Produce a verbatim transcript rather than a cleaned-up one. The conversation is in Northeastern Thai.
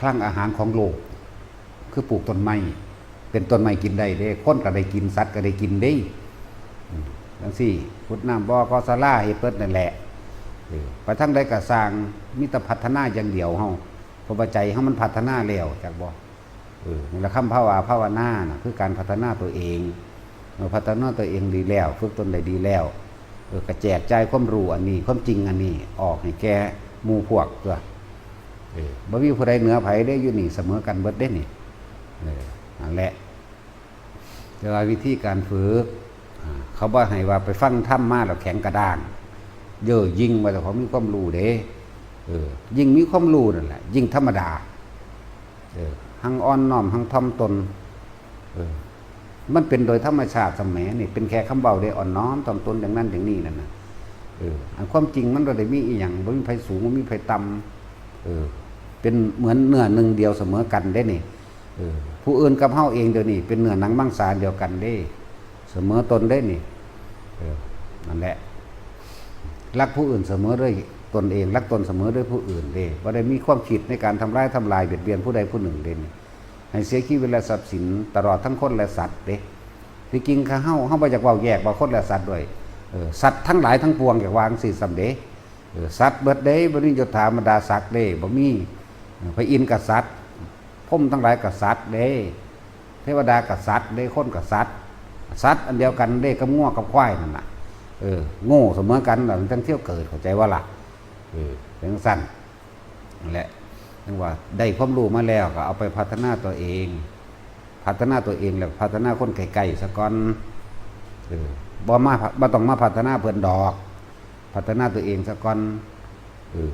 คลังอาหารของโลก คือปลูกต้นไม้ เป็นต้นไม้กินได้เด้ คนก็ได้กิน สัตว์ก็ได้กินเด้ อืม จั่งซี้ ขุดน้ำบ่อ ก่อศาลา เฮ็ดเบิดนั่นแหละ เออ ไปทางใดก็ซ่าง มีแต่พัฒนาอย่างเดียวเฮา เพราะว่าใจเฮามันพัฒนาแล้ว จักบ่ เออ นั่นแหละ คำภาวา ภาวนาน่ะ คือการพัฒนาตัวเอง เมื่อพัฒนาตัวเองดีแล้ว ฝึกตนได้ดีแล้ว เออ ก็แจกจ่ายความรู้อันนี้ ความจริงอันนี้ ออกให้แก่หมู่พวกตัว เออ บ่มีผู้ใดเหนือไผเด้ อยู่นี่เสมอกันเบิดเด้นี่ เออ นั่นแหละ แต่ว่าวิธีการฝึก อ่า เขาบ่ให้ว่าไปฟังธรรมมาแล้วแข็งกระด้าง เย่อหยิ่งว่าเจ้าของมีความรู้เด้ เออ ยิ่งมีความรู้นั่นแหละ ยิ่งธรรมดา เออ หังอ่อนน้อม หังถ่อมตน เออ มันเป็นโดยธรรมชาติสมัยนี่ เป็นแค่คำเว้าเด้ อ่อนน้อมถ่อมตนอย่างนั้นอย่างนี้นั่นน่ะ เออ อันความจริงมันบ่ได้มีอีหยัง บ่มีไผสูง บ่มีไผต่ำ เออ เป็นเหมือนเนื้อหนึ่งเดียวเสมอกันเด้นี่ เออ ผู้อื่นกับเฮาเองเดี๋ยวนี้เป็นเนื้อหนังมังสาเดียวกันเด้ เสมอตนเด้นี่ เออ นั่นแหละ รักผู้อื่นเสมอด้วยตนเอง รักตนเสมอด้วยผู้อื่นเด้ บ่ได้มีความคิดในการทำร้ายทำลายเบียดเบียนผู้ใดผู้หนึ่งเด้นี่ ให้เสียชีวิตและทรัพย์สินตลอดทั้งคนและสัตว์เด้ ที่จริงข้าเฮา เฮาบ่อยากเว้าแยกว่าคนและสัตว์ด้วย เออ สัตว์ทั้งหลายทั้งปวงอยากวาจั่งซี้ซ้ำเด้ เออ สัตว์เบิดเด้ บ่มียศถาบรรดาศักดิ์เด้ บ่มี เออ พระอินทร์กษัตริย์ พรหมทั้งหลายกษัตริย์เด้ เทวดากษัตริย์เด้ คนกษัตริย์ สัตว์อันเดียวกันเด้ กับงัวกับควายนั่นน่ะ เออ โง่เสมอกันน่ะ มันจั่งเที่ยวเกิด เข้าใจบ่ล่ะ เออ จั่งซั่น นั่นแหละ จั่งว่าได้ความรู้มาแล้วก็เอาไปพัฒนาตัวเอง พัฒนาตัวเองแล้วพัฒนาคนใกล้ๆซะก่อน เออ บ่มา บ่ต้องมาพัฒนาเพิ่นดอก พัฒนาตัวเองซะก่อน เออ